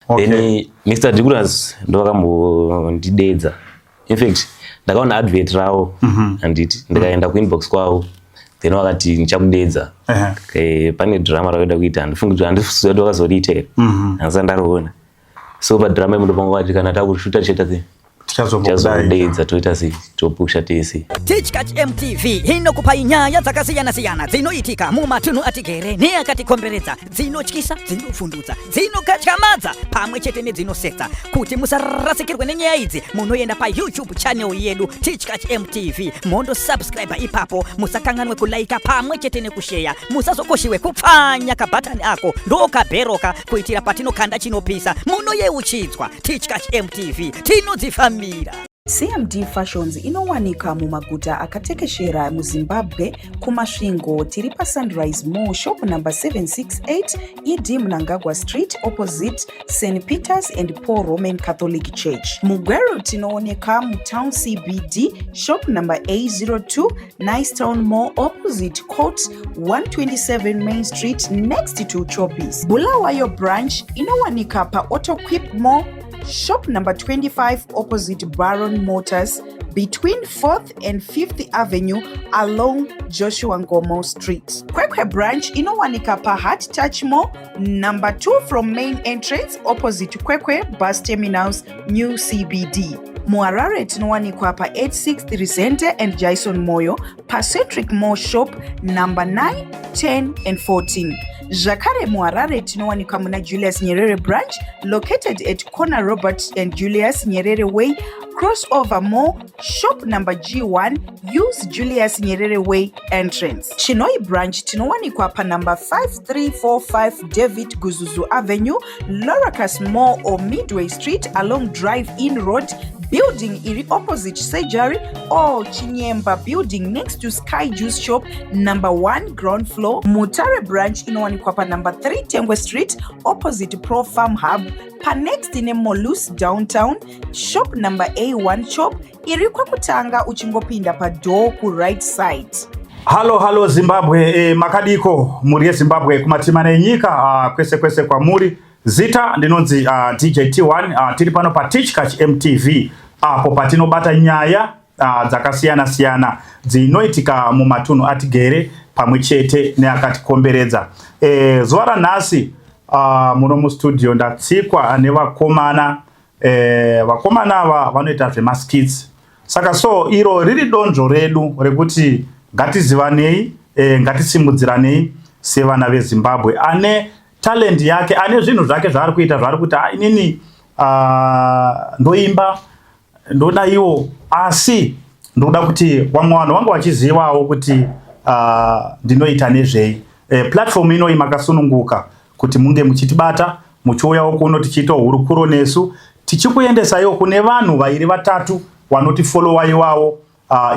Okay. Then Mr Dikulas ndovakambondidedza. In fact, ndakaona advert ravo handiti, ndikaenda kuinbox kwavo, then vakati ndichakudedza. Pane drama ravaida kuita, handifungi kuti, handisiziva kuti vakazoriita here, handisati ndariona. So padrama imo ndopanga vati kana takushuta cheta sei, tichazombokudaidza, tichazodedza, toita sei, topusha tese. Tichkach MTV inokupai nyaya dzakasiyana-siyana dzinoitika mumatunhu atigere neakatikomberedza, dzinotyisa, dzinopfundutsa, dzinokatyamadza pamwe chete nedzinosetsa. Kuti musarasikirwe nenyaya idzi, munoenda paYouTube channel yedu, Tichkach MTV, mondosubscribe ipapo. Musakanganwe kulaika pamwe chete nekusheya. Musazokoshiwe kupfanya kabhatani ako ndokabheroka, kuitira patinokanda chinopisa munoyeuchidzwa. Tichkach MTV, tinodzifambira. CMD Fashions inowanika mumaguta akatekeshera muZimbabwe. KuMasvingo tiri paSunrise Mall, shop number 768, ED Mnangagwa Street, opposite St Peters and Paul Roman Catholic Church. MuGweru tinooneka mutown CBD, shop number A02, Nicetown Mall, opposite Court 127 Main Street, next to Choppies. Bulawayo branch inowanika paAutoquip Mall, shop number 25, opposite Baron Motors, between 4th and 5th Avenue along Joshua Ngomo Street. Kwekwe branch inowanika paHeart Touch Mall, number 2 from main entrance, opposite Kwekwe bus terminals, new CBD. MuHarare tinowanikwa pa86 Resente and Jason Moyo, paCentric Mall, shop number 9, 10 and 14. Zvakare muHarare tinowanikwa muna Julius Nyerere branch, located at corner Robert and Julius Nyerere Way, Crossover Mall, shop number G1, use Julius Nyerere Way entrance. Chinhoyi branch tinowanikwa panumber 5345 David Guzuzu Avenue, Loracus Mall or Midway Street along Drive In Road, building iri opposite surgery or Chinyemba building, next to Sky Juice shop, number 1, ground floor. Mutare branch inowanikwa panumber 3 Tengwe Street, opposite Pro Farm Hub, panext neMolus Downtown, shop number A1 shop iri kwekutanga uchingopinda padoor kuright side. Halo halo Zimbabwe, makadiko mhuri yeZimbabwe kumatimana enyika, kwese kwese kwamuri. Zita ndinonzi DJ T1, tiri pano paTichkach MTV apo patinobata nyaya dzakasiyana siyana dzinoitika mumatunhu atigere pamwe chete neakatikomberedza. Zuva ranhasi muno mustudio ndatsikwa nevakomana, vakomana ava vanoita zvemaskits. Saka so iro riri donzvo redu rekuti ngatizivanei, ngatisimudziranei sevana veZimbabwe. Ane talent yake, ane zvinhu zvake zvaari kuita, zvaari kuti, "Ah, inini ndoimba, ndodaiwo, asi ndoda kuti vamwe vanhu vange vachizivawo kuti ndinoita nezvei." Platform inoyi makasununguka kuti munge muchitibata, muchiuyawo kuno tichiitawo hurukuro nesu, tichikuendesaiwo kune vanhu vairi vatatu vanotifolowa iwawo.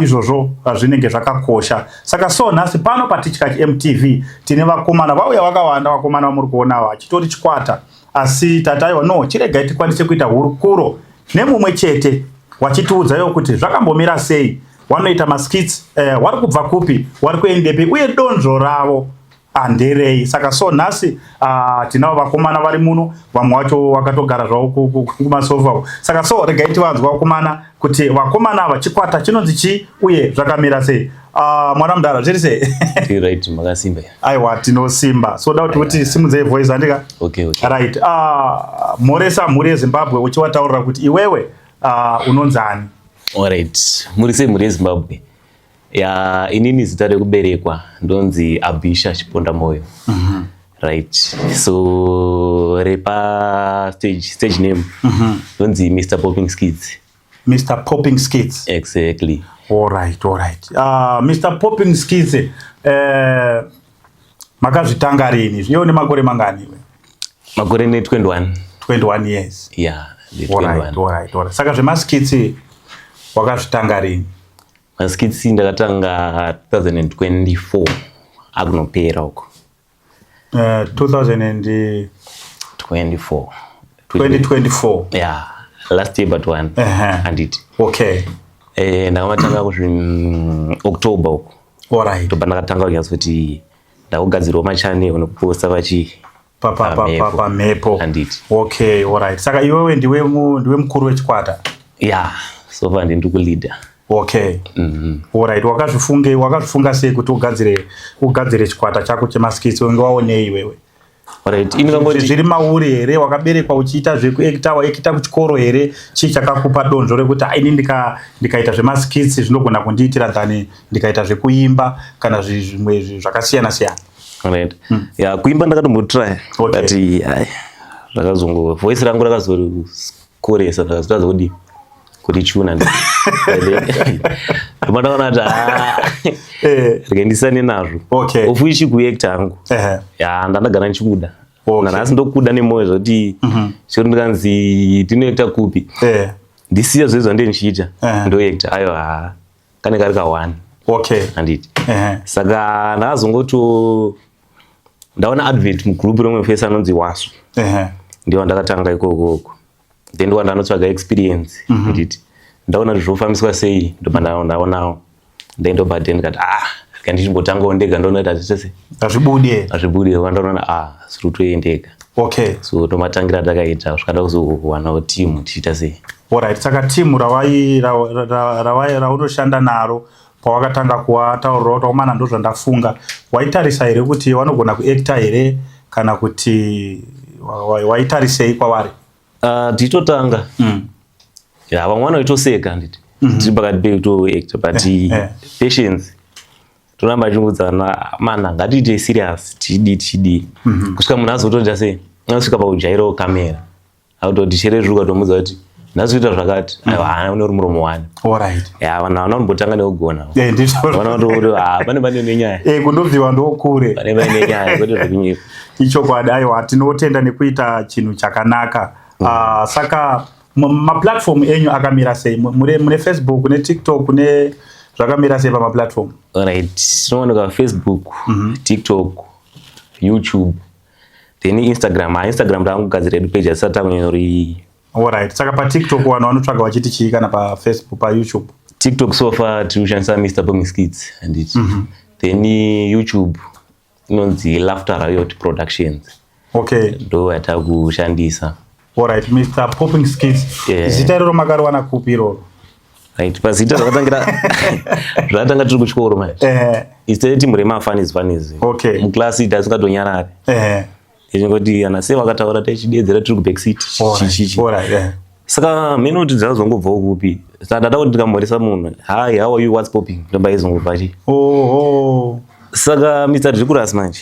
Izvozvo zvinenge zvakakosha. Saka so nhasi pano paTichkach MTV tine vakomana vauya vakawanda. Vakomana vamuri kuona ava chitori chikwata, asi tataiwa no, chiregai tikwanise kuita hurukuro nemumwe chete, wachitiudzaiwo kuti zvakambomira sei, wanoita maskits, wari kubva kupi, wari kuendepi, uye donzvo ravo handerei. Saka so nhasi tinavo vakomana vari muno, vamwe vacho vakatogara zvavo kumasofa. Saka so regai tivanzwa vakomana, kuti vakomana ava chikwata chinonzi chii uye zvakamira sei. Mwana mudhara, zviri sei? Right, makasimba? Aiwa, tinosimba. So da kuti simudzei voice, andika? Okay. Right, mhoresa mhuri yeZimbabwe uchiwataurira kuti iwewe unonzani. Alright, muri sei mhuri yeZimbabwe? Ya, inini zita rekuberekwa ndonzi Abisha Chiponda Moyo. Right, so repa stage name ndonzi Mr Popping Skits. Mr Popping Skits. Exactly. Alright, Mr Popping Skits, makazvitanga rini? Iwo nemakore mangani iwe? Makore ne 21. 21 years? Yeah, the 21. Alright. Saka zvemaskits wakazvitanga rini? Maskits ndakatanga 2024 akunopera uko. 2000 and 24. 2024? Yeah, last year but one. Anditi? Okay. Ndakamatanga kuzvi October uko. Ndobva ndakatanga kunyatsa kuti ndakugadzirwa machannel nekuposta pachi Pamhepo. Handiti. Okay, alright. Saka iwewe ndiwe ndiwe mukuru wechikwata? Yeah, so far ndiri kuleader. Okay. Alright, wakazvifunge wakazvifunga sei kuti ugadzire chikwata chako chemaskits? Wenge waonei iwewe? Alright, ini kangoti Zviri mauri here? Wakaberekwa uchiita zvekuacta? Waacta kuchikoro here? Chii chakakupa donzvo rekuti, "Ah, ini ndikaita zvemaskits zvinogona kundiitira than ndikaita zvekuimba kana zvimwe zvakasiyana siyana"? Right, yeah, kuimba ndakatombotry, but ai, zvakazongo voice rangu rakazokoresa, ndakazotadza kudi kurichuna. Ndobva kuti, "Ah, rege ndisane nazvo." Of which kuacta hangu, ya, ndandagara ndichikuda. Nanhasi ndokuda nemwoyo, zvokuti chero ndikanzi tinoacta kupi, ndisiya zvezvo zvandee ndichiita, ndoacta, aiwa, ha, kane kari ka1. Handiti? Saka ndakazongoto ndaona advert mugroup romwe fesi anonzi Wasu. Ndiwo ndakatanga ikokoko, then ndiwa ndanotsvaga experience. Nditi ndaona kuti zvofambiswa sei, ndobva ndaonawo, then ndobva then ndikati, "Ah, rega ndichimbotangawo ndega, ndoona kuti hazviite sei." Hazvibude. Hazvibude. Wandaona, ah, zviri kutoendeka. So ndomatangira takaita, zvikada kuzowanawo timu, tichiita sei. Alright, saka timu raunoshanda naro, pawakatanga kuvataurira kuti, "Wakomana, ndozvandafunga," waitarisa here kuti vanogona kuacta here, kana kuti waitarisei kwavari? Ah, tichitotanga, ya, vamwe vanoitoseka, handiti, tiri pakati pekutoacta, but patience, toramba tichiudzana, "Mana, ngatiite serious, tichidii, tichidii," kusvika munhu azotoita sei, anosvika pakujairawo kamera, akutoti chere zviri, ukatomudza kuti nhasi kuita zvakati, aiwa, haana une uri muromo wani. Ya, vanhu havana kumbotanga nekugona. Ndizvo. Vana vatoti, "Ah, pane nenyaya." Kundobviwa ndokure. Pane nenyaya, kwete zvekunyepa. Ichokwadi. Aiwa, tinotenda nekuita chinhu chakanaka. Ah, saka maplatform enyu akamira sei? Mune Facebook, neTikTok, ne zvakamira sei pamaplatform? Right, tinowanika Facebook, TikTok, YouTube, then Instagram. Ha, Instagram taangugadzira yedu page, asati takunyanyori. Alright, saka paTikTok vanhu vanotsvaga vachiti chii, kana paFacebook, paYouTube? TikTok so far tiri kushandisa Mr Popping Skits, handiti? Then YouTube inonzi Laughter Riot Productions. Ndo yatakushandisa. Alright, Mr Popping Skits. Yeah. Zita iroro makariwana kupi iroro? Right, pazita zvakatangira, zvakatanga tiri kuchikoro manje. Isu timu remafunnies funnies. Muklasi tasingatonyarari. Tichingoti ana sei vakataura, tichidedzera tiri kubackseat. Chichichi. Saka mheno kuti dzazongobvawo kupi. Saka ndada kuti ndikamhoresa munhu, "Hi, how are you? What's popping?" Ndomba izongobva chi. Saka Mr Ridiculous manje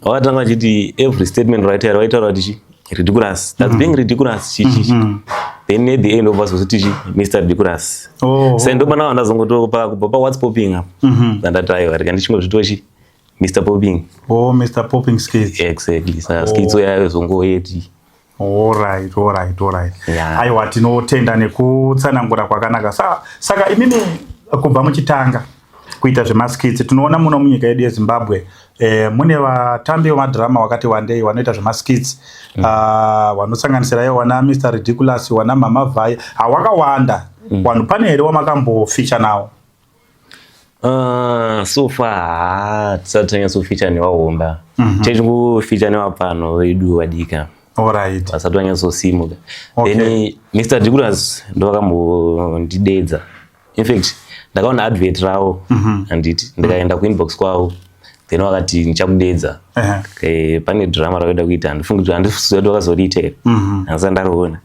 vakatanga vachiti every statement raitaura, vaitaura kuti chi ridiculous, that's being ridiculous, chichichi. Then at the end of us kuti chi Mr Ridiculous. Saka ndopana ndazongotopa kubva pa "What's popping" apa, ndandati, "Aiwa, rega ndichingozvitwa chi Mr Popping." Oh, Mr Popping Skits. Exactly. Saka skits yayo zongoyeti. Alright. Yeah. Aiwa, tinotenda nekutsanangura kwakanaka. Saka imimi kubva muchitanga kuita zvemaskits, tinoona muno munyika yedu yeZimbabwe mune vatambi vemadhirama vakati wandei vanoita zvemaskits, vanosanganisira ivo vana Mr Ridiculous, vana Mama Vhai, hawakawanda vanhu. Pane here wamakamboficha nawo? So far ha, tisati tanyatsofeature newahomba. Techingofeature nevapano vedu vadika vasati vanyatsosimuka. Then Mr Ridiculous ndo vakambondidedza. In fact, ndakaona advert ravo, handiti, ndikaenda kuinbox kwavo, then vakati, "Ndichakudedza. Pane drama ravaida kuita." Handifungi kuti, handisiziva kuti vakazoriita here, handisati ndariona.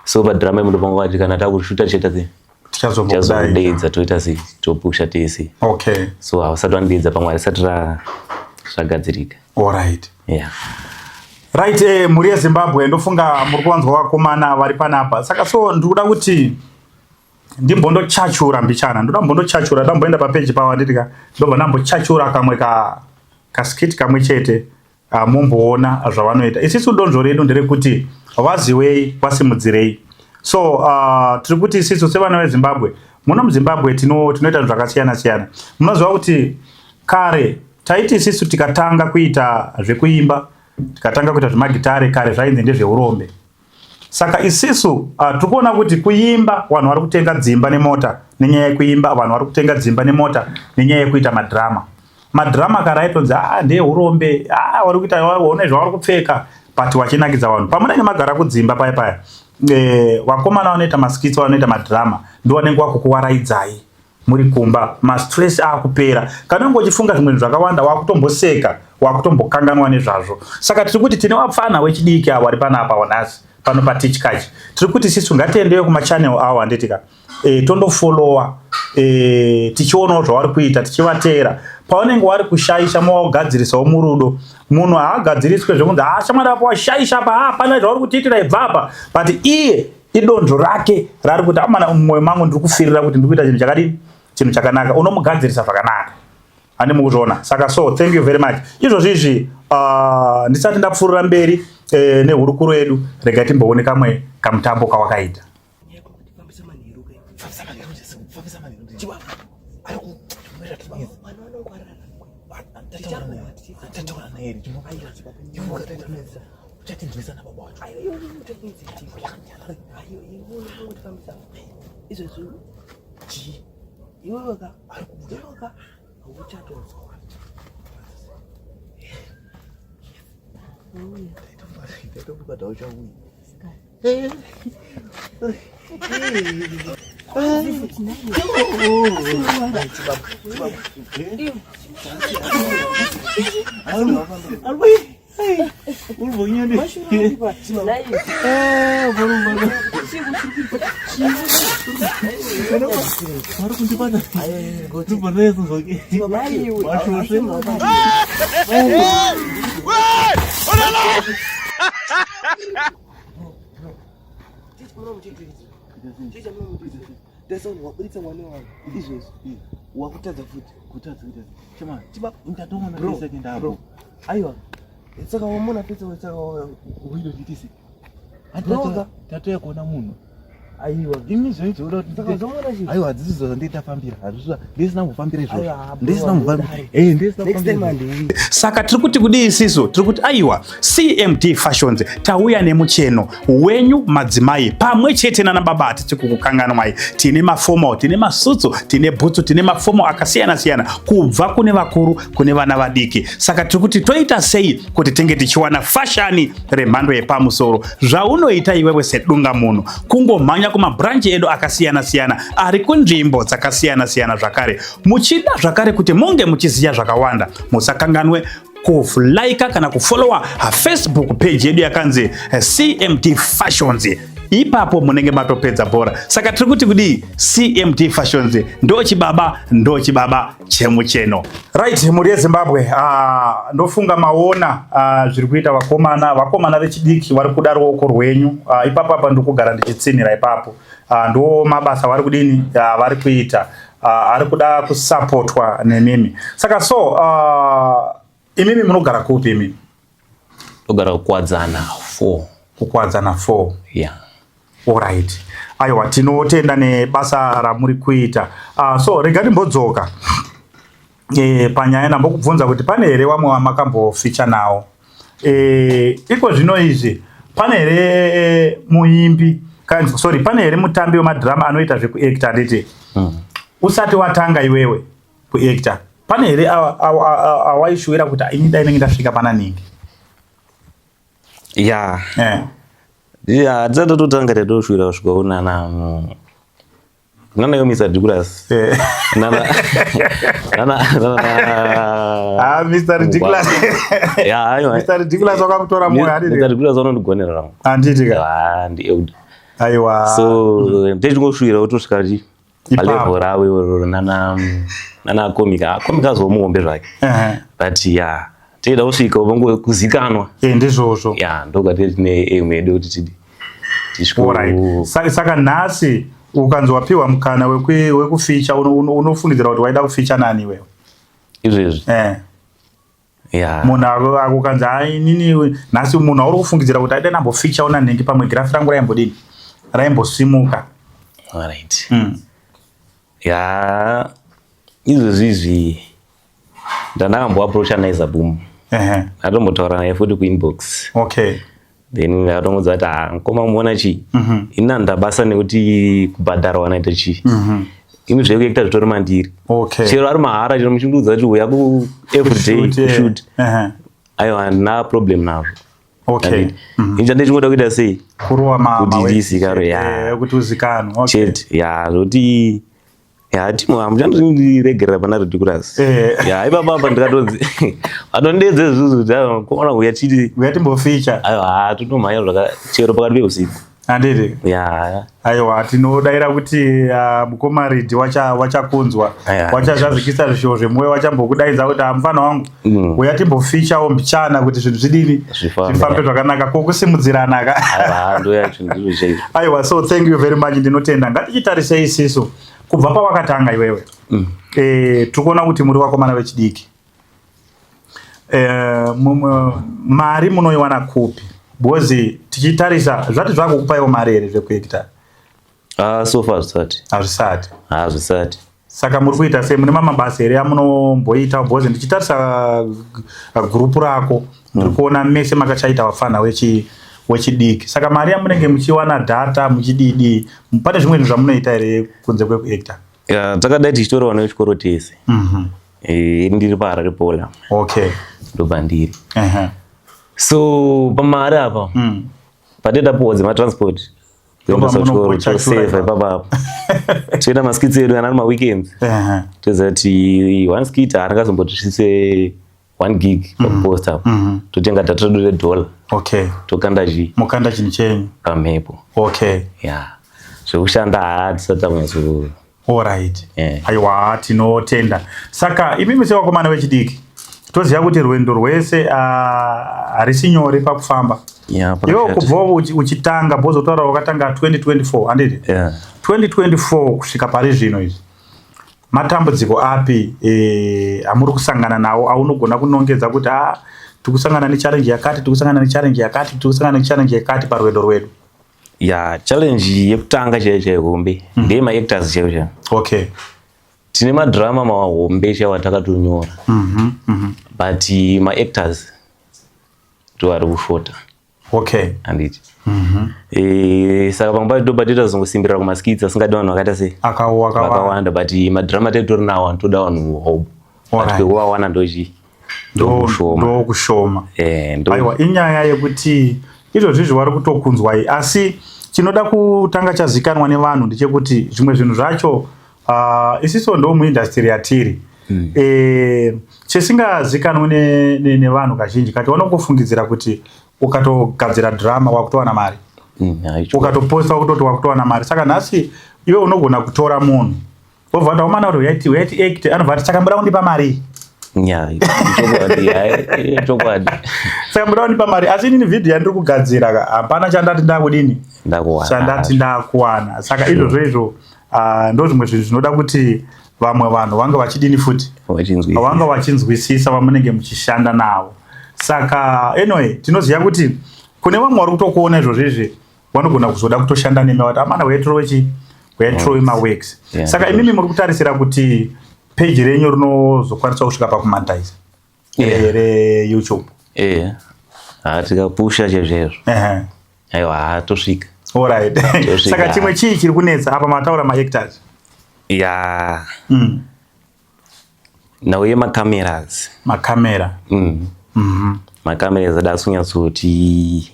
So padrama imo ndopanga vati kana takushuta cheta sei, Tichazombokudai. tichazokudedza, toita sei, topusha tese. So havasati vandidedza, pamwe harisati zvagadzirika. Yeah. Right, mhuri yeZimbabwe, ndofunga muri kuwanzwa vakomana vari panapa. Saka so ndikuda kuti ndimbondochachura mbichana, ndoda mbondochachura, ndamboenda papeji pavo, handitika, ndobva ndambochachura kamwe ka kaskit kamwe chete, mumboona zvavanoita. Isisu donzvo redu nderekuti vaziwei, vasimudzirei. So tiri kuti isisu sevana veZimbabwe muno muZimbabwe tinoita zvinhu zvakasiyana siyana. Munoziva kuti kare taiti isisu tikatanga kuita zvekuimba, tikatanga kuita zvemagitare, kare zvainzi ndezveurombe. Saka isisu tiri kuona kuti kuimba, vanhu vari kutenga dzimba nemota nenyaya yekuimba, vanhu vari kutenga dzimba nemota nenyaya yekuita madhirama. Madhirama kare aitonzi, "Ah, ndeyeurombe, ah, vari kuita, one zvavari kupfeka." But wachinakidza vanhu pamunenge magara kudzimba paya paya. Vakomana vanoita maskits, vanoita madrama, ndo vanenge vakukuwaraidzai muri kumba, mastress akupera. Kana unge uchifunga zvimwe zvinhu zvakawanda, wakutomboseka, wakutombokanganwa nezvazvo. Saka tiri kuti tine vapfana wechidiki avo vari panapa wanhasi pano paTichkach. Tiri kuti sisu ngatiendeyo kumachannel avo, handitika? Tondofollowa, tichionawo zvavari kuita, tichivateera. Pavanenge vari kushaisha, mowagadzirisawo murudo. Munhu haagadziriswe zvekunzi, "Ha, shamwari, apo washaisha pa, hapana zvauri kutiitira, ibva apa." But iye idonzvo rake rari kuti, "Amana, mumwoyo mangu ndiri kufirira kuti ndiri kuita chinhu chakadini, chinhu chakanaka." Unomugadzirisa zvakanaka, handi mukuzviona? Saka so thank you very much. Izvozvo izvi, ndisati ndapfuurira mberi nehurukuro yedu, rega timboone kamwe kamutambo kawakaita. Fambisa manheru kai. Chibaba. Vanhu vanongwarara. Tataura naye. Uchatinzwisa nababa wacho. Aiwa, iwe uchatinzwa. Aiwa, iwe unongofambisa. Izvezvi chii? Iwewe ka. Iwewe ka. Hauchatonzwa. Taitobata uchauya. Waburitsa mwana wangu izvezvi, wakutadza futi. Kutadza kuita chema? Chibaba. Ndatoona Bro, face yake bro. ndapo. Aiwa, saka wamona pese, saka Uido nditisi. Bro, ka. Tatoya kuona munhu. Aiwa. Imi zvoizoda kuti Saka uzomuona chii? Aiwa, hadzisi zvanditafambira, hazvisi, ndisina kumbofambira izvozvo. Aiwa, bro, Ndisina kumbofambira. handidari. Ndisina Next time kufambira. handiuyi. Saka tiri kuti kudii isisu? Tiri kuti aiwa, CMD Fashions tauya nemucheno wenyu madzimai pamwe chete nana baba. Hatisi kukukanganwai. Tine maformal, tine masutsu, tine bhutsu, tine maformal akasiyana-siyana, kubva kune vakuru kune vana vadiki. Saka tiri kuti toita sei kuti tinge tichiwana fashani remhando yepamusoro? Zvaunoita iwewe sedunga munhu kungomhanya kumabranchi edu akasiyana-siyana ari kunzvimbo dzakasiyana-siyana. Zvakare, muchida zvakare kuti munge muchiziva zvakawanda, musakanganwe kulaika kana kufollowa Facebook page yedu yakanzi CMD Fashions. Ipapo munenge matopedza bhora. Saka tiri kuti kudii? CMD Fashions ndo chibaba, ndo chibaba chemucheno. Right, mhuri yeZimbabwe, ndofunga maona zviri kuita vakomana, vakomana vechidiki vari kuda ruoko rwenyu. Ipapo apa ndiri kugara ndichitsinhira ipapo. Ndo mabasa vari kudini, vari kuita, ari kuda kusapotwa nemimi. Saka so imimi munogara kupi imimi? Togara kuKwadzana 4. KuKwadzana 4? Yeah. Alright, aiwa, tinotenda nebasa ramuri kuita. So rega timbodzoka panyaya ndambokubvunza kuti pane here vamwe vamakamboficha nawo. Iko zvino izvi pane here muimbi kana, sorry, pane here mutambi wemadhirama anoita zvekuacta, handiti? Usati watanga iwewe kuacta, pane here awaishuwira kuti ini dai ndinenge ndasvika pana ningi? Ya. Ya, tisati tatotanga tatoshuwira kusvika unana nana yo Mr Ridiculous. Nana nana nana. Ah, Mr Ridiculous. Ya, aiwa. Mr Ridiculous wakakutora moyo, handiti? Mr Ridiculous vanondigonera rangu. Handiti ka? Ah, ndi elder. Aiwa. So ndechingoshuwira kutosvika chi Ipapo. palevel ravo iroro, nana nana comic. Ah, comic azomuombe zvake. But yeah, teida kusvika vango kuzikanwa. Ndizvozvo. Ya, ndokati tine aim yedu kuti tidi tisvike. Alright. Saka nhasi ukanzi wapiwa mukana wekuficha, unofungidzira kuti waida kuficha nani iwewe? Izvezvi? Eh. Ya. Munhu ukanzi, "Hai, inini nhasi," munhu auri kufungidzira kuti aida ndamboficha una nhingi, pamwe girafu rangu raimbodini, raimbosimuka. Alright. Ya, izvezvi izvi ndandakamboapproacha Naiza Boom. Ndatombotaura naye futi kuinbox. Then ndatomudza kuti, "Ah, mukoma, muona chii, ini handina basa nekuti kubhadharwa naita chii. Ini zvekuacta zvitori mandiri. Chero ari mahara, chero muchindiudza kuti uya ku everyday Kushoot, kushoot, aiwa, handina problem nazvo." Okay. Ini chandichingoda kuita sei? Kurova Kuti ma ndizikanwe, ya. Kuti uzikanwe. Okay. Chete, ya, zvoti ya timo hamuchandiregerera pana Ridiculous. Ya, ipapa apa ndikatonzi vanondedze zvizu kuti aiwa, kuona uya chiti Uya timboficha. Aiwa, totomhanya zvaka chero pakati peusiku. Handiti? Ya. Aiwa, tinodaira kuti mukoma Ridhi wachakunzwa, wachazazikisa zvishuwo zvemwoyo, wachambokudaidza kuti mufana wangu, uya timbofichawo mbichana kuti zvinhu zvidini Zvifambe. Zvifambe zvakanaka, kokusimudzirana ka. Aiwa, ndo yacho ndizvo chaizvo. Aiwa, so thank you very much, ndinotenda. Ngatichitarisei isisu kubva pawakatanga iwewe. Tiri kuona kuti muri vakomana vechidiki. Mari munoiwana kupi? Because tichitarisa zvati zvakukupaiwo mari here zvekuekita? So far zvisati. Hazvisati. Hazvisati. Saka muri kuita sei? Mune mamabasa here amunomboita? Because ndichitarisa gurupu rako, ndiri kuona mese makachaita vafana wechidiki. Saka mari yamunenge muchiwana data muchididi, pane zvimwe zvinhu zvamunoita here kunze kwekuekta? Ya, takadai tichitora vana vechikoro tese. Ndiri paHarare Pola. Ndobva ndiri. So pamari apa, patetapuwa dzematransport, Ndopa kuendesa kuchikoro, munopocha toseva chura ipapa apa. Toenda maskits edu kana ari maweekends. Toziva kuti one skit haringazomboti 1 gig pakuposta apa. Totenga data redu redollar. Tokanda chi? Mukanda chinhu chenyu. Pamhepo. Ya. Zvekushanda hatisati takunyatso. Alright. Aiwa, tinotenda. Saka imimi sevakomana vechidiki, toziva kuti rwendo rwese harisi nyore pakufamba. Ya, Iwe pakashata. kubva uchitanga, because utaura wakatanga 2024, handiti? Yeah. 2024 kusvika pari zvino izvi, matambudziko api amuri kusangana nawo aunogona kunongedza kuti tiri kusangana nechallenge yakati, tiri kusangana nechallenge yakati, tiri kusangana nechallenge yakati parwendo rwedu? Ya, challenge yekutanga chaiyo chaiyo hombe ndeyemaactors chaiyo chaiyo. Tine madrama mahombe chaiwo atakatonyora, but maactors ndo ari kushota. Handiti? Saka pamwe pacho tobva toita zongosimbirira kumaskits asingadi vanhu vakaita sei? Akawanda. Vakawanda, but madrama tetori nawo anotoda vanhu hobo. But kwekuvawana ndochi ndokushoma. Ndokushoma. Ndo Aiwa, inyaya yekuti izvozvizvi vari kutokunzwai, asi chinoda kutanga chazikanwa nevanhu ndechekuti zvimwe zvinhu zvacho isiso ndo muindastry yatiri. Chisingazikanwi nevanhu kazhinji kacho, vanongofungidzira kuti ukatogadzira drama wakutowana mari, ukatoposta wakutoti wakutowana mari. Saka nhasi iwe unogona kutora munhu wobva wati waumana kuti uyaiti uyaiti act, anobva ati saka muda kundipa mari? Ya, chokwadi, ya, chokwadi. Saka muda kundipa mari, asi inini vhidhiyo yandiri kugadzira ka, hapana chandati ndakudini, Ndakuwana. Chandati ndakuwana. Saka izvozvo izvo ndo zvimwe zvinhu zvinoda kuti vamwe vanhu vange vachidini futi, Vachinzwisisa. Vanga vachinzwisisa vamunenge muchishanda navo. Saka anyway, tinoziva kuti kune vamwe vari kutokuona izvozvo izvi vanogona kuzoda kutoshanda nemi, vati amana uyaitorwe chi, uyaitorwe maworks. Saka imimi muri kutarisira kuti peji renyu rinozokwanisa kusvika pakumonetize reYouTube? Ha, tikapusha chaizvo, aiwa, ha, tosvika. Alright. Tosvika. Saka chimwe chii chiri kunetsa apa? Mataura maactors. Ya, nhau yemacameras. Makamera. Macameras ada asi kunyatsoti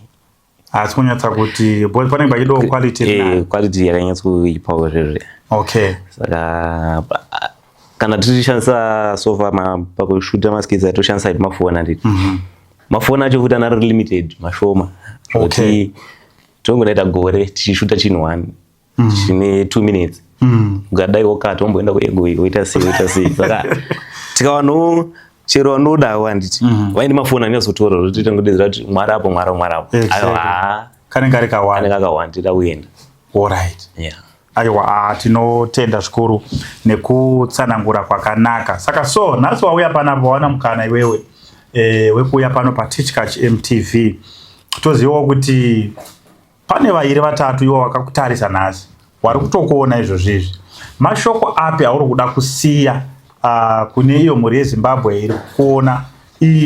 Asi kunyatsa kuti because panenge pachidawo quality iri Quality yakanyatsoipawo zvezve. Saka kana tichishandisa sofa pakushuta maskits, atoshandisa iti mafoni, handiti? Mafoni acho futi anari limited, mashoma, zvekuti tongonaita gore tichishuta chinhu one chine 2 minutes. Ukadai wakati wamboenda kuego, woita sei, woita sei. Saka tikawanawo chero vanodawo, handiti, vaine mafoni anonyatsotora, zvotoita ngodedzera kuti mwari apo, mwari, mwari apo. Aiwa, ha. Kanenge kari kawanda. Kanenge kakawanda, tida kuenda. Alright. Aiwa, tinotenda zvikuru nekutsanangura kwakanaka. Saka so nhasi wauya panapa, wawana mukana iwewe wekuuya pano paTichkach MTV. Tozivawo kuti pane vairi vatatu iwo vakakutarisa nhasi, vari kutokuona izvozvo izvi. Mashoko api auri kuda kusiya kune iyo mhuri yeZimbabwe iri kuona?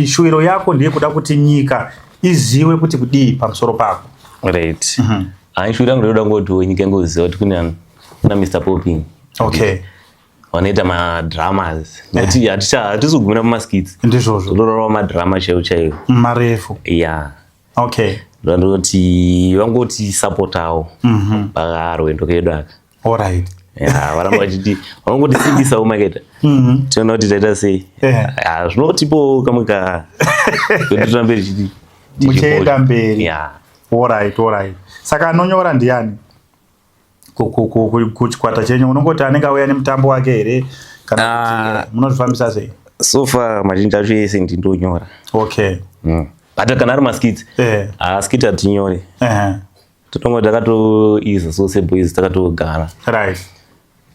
Shuwiro yako ndeyekuda kuti nyika izive kuti kudii pamusoro pako? Right, hai, shuwiro yangu ndoda ngoti nyika ingoziva kuti kune kuna Mr Popping vanoita madramas, nekuti hatisi kugumira mumaskits. Ndizvozvo. Totorova madrama chaiwo chaiwo. Marefu. Ya. Okay. Ndoti vangoti supportawo parwendo kedu aka. Alright. Ya, varamba vachiti vanongotisimbisa maketa. Tiona kuti taita sei. Ya, zvinotipo kamwe ka kuti tirambe tichiti Muchienda mberi. Ya. Alright. Saka anonyora ndiani kuchikwata chenyu? Unongoti anenge auya nemutambo wake here, kana kuti munozvifambisa sei? So far mazhinji acho ese ndindonyora. But kana ari maskits, skit hatinyore. Totongoti takatoisa so seboys takatogara.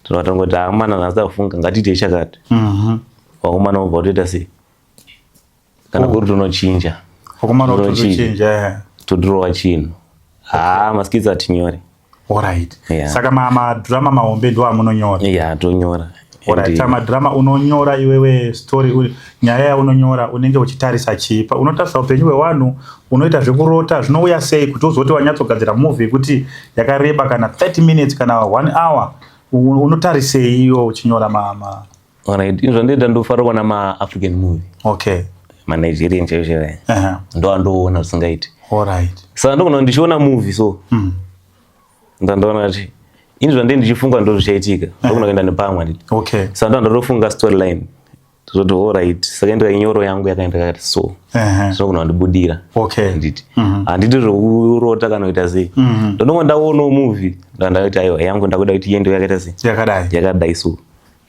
Tinotongoti amana, nhasi tafunga ngatiite chakati. Vakomana vobva kutoita sei, kana kuri tonochinja. Vakomana votochinja. Todhirowa chinhu. Haa, maskits hatinyore. Saka madrama mahombe ndo amunonyora? Ya, tonyora. Alright. Saka madrama unonyora iwewe story, nyaya yaunonyora unenge uchitarisa chii? Unotarisa upenyu hwevanhu, unoita zvekurota, zvinouya sei kuti uzoti wanyatsogadzira movie yekuti yakareba kana 30 minutes kana 1 hour? Unotarisei iwe uchinyora ma Alright, ini zvandoita, ndofarira kuona maAfrican movie. MaNigerian chaivo chaivo. Ndo andoona zvisingaiti. Saka ndogona ndichiona movie, so ndandoona kuti ini zvandee ndichifunga ndo zvichaitika, ndogona kuenda nepamwe, handiti? Saka ndo ndotofunga storyline, zoti alright, saka ndika nyoro yangu yakaenda yakati, so zvinogona kundibudira. Handiti handiti zvokurota kana kuita sei, ndononga ndaonawo movie, ndandati aiwa, yangu ndakuda kuti iende yakaita sei. Yakadai. Yakadai, so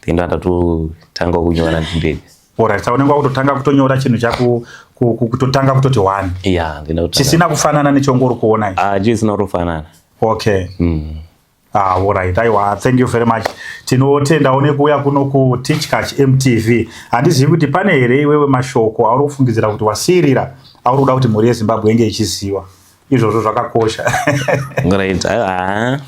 then ndatotanga kunyora ndega. Alright, saka unenge wakutotanga kutonyora chinhu chako, kutotanga kutoti one Ya, ndenda kutanga. Chisina kufanana nechongori kuona ichi. Ah, chisina kutofanana. Ah, alright. Aiwa, thank you very much. Tinotendawo nekuuya kuno kuTichkach MTV. Handizivi kuti pane here iwewe mashoko auri kufungidzira kuti wasiyirira, auri kuda kuti mhuri yeZimbabwe inge ichiziva. Izvozvo zvakakosha. Right, aiwa,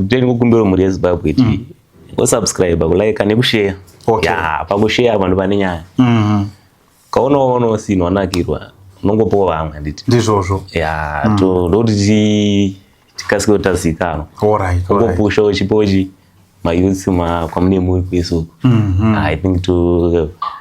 tengokumbira mhuri yeZimbabwe kuti ngosubscribe, kulike nekushare. Ya, pakushare apa ndo pane nyaya. Kaunoona usina wanakirwa, unongopawo vamwe, handiti? Ndizvozvo. Ya, to ndokuti tikasike kutazikanwa. Ungopusha uchipochi mayouths kwamune muri kwese uko. I think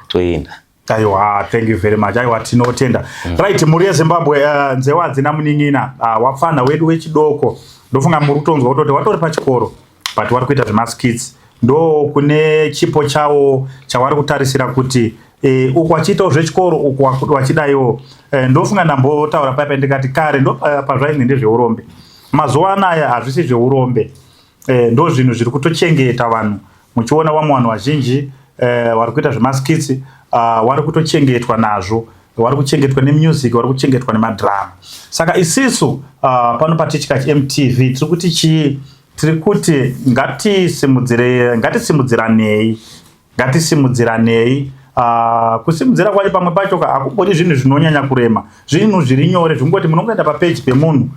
toenda. Aiwa, thank you very much. Aiwa, tinotenda. Right, mhuri yeZimbabwe, nzewa hadzina munin'ina. Wapfana wedu wechidoko, ndofunga muri kutonzwa kutoti watori pachikoro, but wari kuita zvemaskits. Ndo kune chipo chawo chawari kutarisira kuti uku wachiitawo zvechikoro, uku wachidaiwo. Ndofunga ndambotaura paipa ndikati kare ndo pazvainzi ndezveurombe. Mazuva anaya hazvisi zveurombe. Ndo zvinhu zviri kutochengeta vanhu. Muchiona vamwe vanhu vazhinji vari kuita zvemaskits, vari kutochengetwa nazvo, vari kuchengetwa nemusic, vari kuchengetwa nemadrama. Saka isisu pano paTichkach MTV tiri kuti chii? Tiri kuti ngatisimudzire, ngatisimudziranei, ngatisimudziranei. Kusimudzira kwacho pamwe pacho hakumbodi zvinhu zvinonyanya kurema, zvinhu zviri nyore, zvingoti munongoenda papeji pemunhu,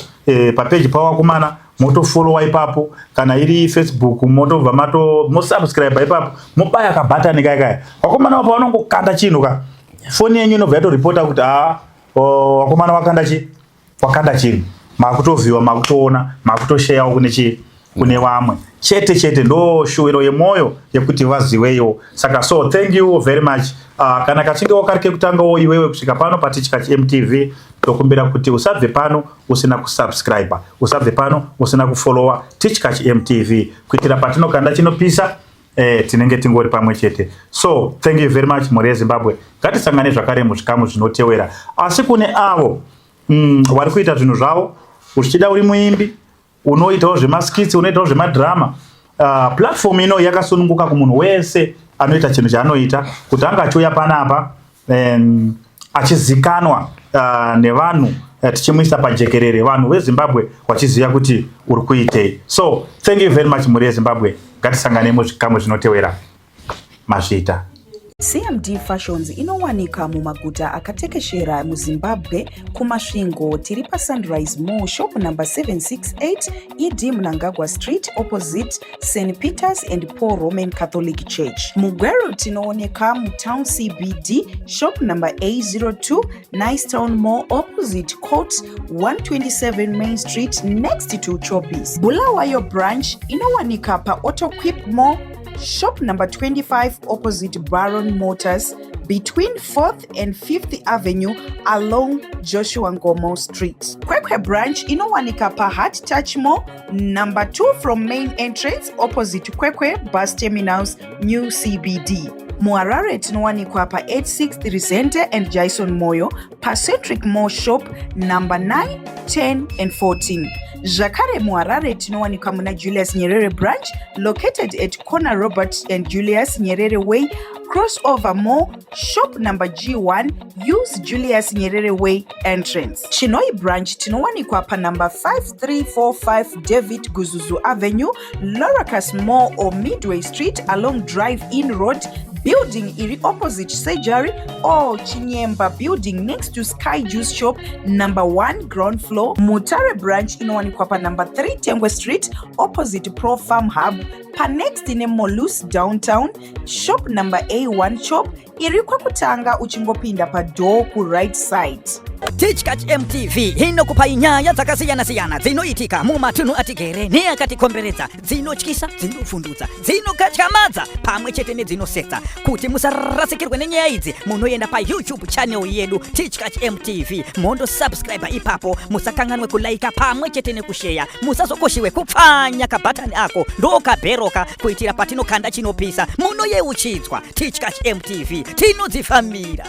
papeji pavakomana, motofolowa ipapo. Kana iri Facebook, motobva mato mosubscribe ipapo, mobaya kabhatani kaya kaya. Vakomana vapo vanongokanda chinhu ka, foni yenyu inobva yatoripota kuti haa, vakomana vakanda chi wakanda chinhu, makutovhiwa, makutoona, makutosheyawo kune chii, kune vamwe. Chete chete ndo shuwiro yemwoyo yekuti vaziweyo. Saka so thank you very much. Kana kachinge wakari kekutangawo iwewe kusvika pano paTichkach MTV, tokumbira kuti usabve pano usina kusubscribe, usabve pano usina kufollowa Tichkach MTV, kuitira patinokanda chinopisa, tinenge tingori pamwe chete. So thank you very much, mhuri yeZimbabwe. Ngatisangane zvakare muzvikamu zvinotewera. Asi kune avo vari kuita zvinhu zvavo, uchichida uri muimbi, unoitawo zvemaskits, unoitawo zvemadhirama, platform ino yakasununguka kumunhu wese anoita chinhu chaanoita kuti anga achiuya panapa achizikanwa nevanhu, tichimuisa pajekerere, vanhu veZimbabwe vachiziva kuti uri kuitei. So thank you very much, mhuri yeZimbabwe. Ngatisangane muzvikamu zvinotewera. Mazvita. CMD Fashions inowanika mumaguta akatekeshera muZimbabwe. KuMasvingo tiri paSunrise Mall, shop number 768, ED Mnangagwa Street, opposite St Peters and Paul Roman Catholic Church. MuGweru tinooneka mutown CBD, shop number A02, Nicetown Mall, opposite Court 127 Main Street, next to Choppies. Bulawayo branch inowanika paAutoquip Mall, Shop number 25 opposite Baron Motors, between 4th and 5th Avenue along Joshua Nkomo Street. Kwekwe branch inowanika paHeart Touch Mall, number 2 from main entrance opposite Kwekwe bus terminals, New CBD. MuHarare tinowanikwa pa86 Resente and Jason Moyo, paCentric Mall, shop number 9, 10 and 14. Zvakare muHarare tinowanikwa muna Julius Nyerere branch, located at corner Robert and Julius Nyerere Way, Crossover Mall, shop number G1, use Julius Nyerere Way entrance. Chinhoyi branch tinowanikwa panumber 5345 David Guzuzu Avenue, Loracus Mall or Midway Street along Drive In Road, building iri opposite surgery, or Chinyemba building next to Sky Juice Shop, number 1 ground floor. Mutare branch inowanikwa panumber 3 Tengwe Street, opposite Pro Farm Hub, panext neMolus Downtown, shop number A1 shop iri kwekutanga uchingopinda padoor kuright side. Tichkach MTV inokupai nyaya dzakasiyana-siyana dzinoitika mumatunhu atigere neakatikomberedza, dzinotyisa, dzinovhundutsa, dzinokatyamadza pamwe chete nedzinosetsa. Kuti musarasikirwe nenyaya idzi, munoenda paYouTube channel yedu, Tichkach MTV, mondosubscribe ipapo. Musakanganwe kulaika pamwe chete nekusheya. Musazokoshiwe kupfanya kabhatani ako ndokabheroka, kuitira patinokanda chinopisa munoyeuchidzwa. Tichkach MTV, tinodzifambira.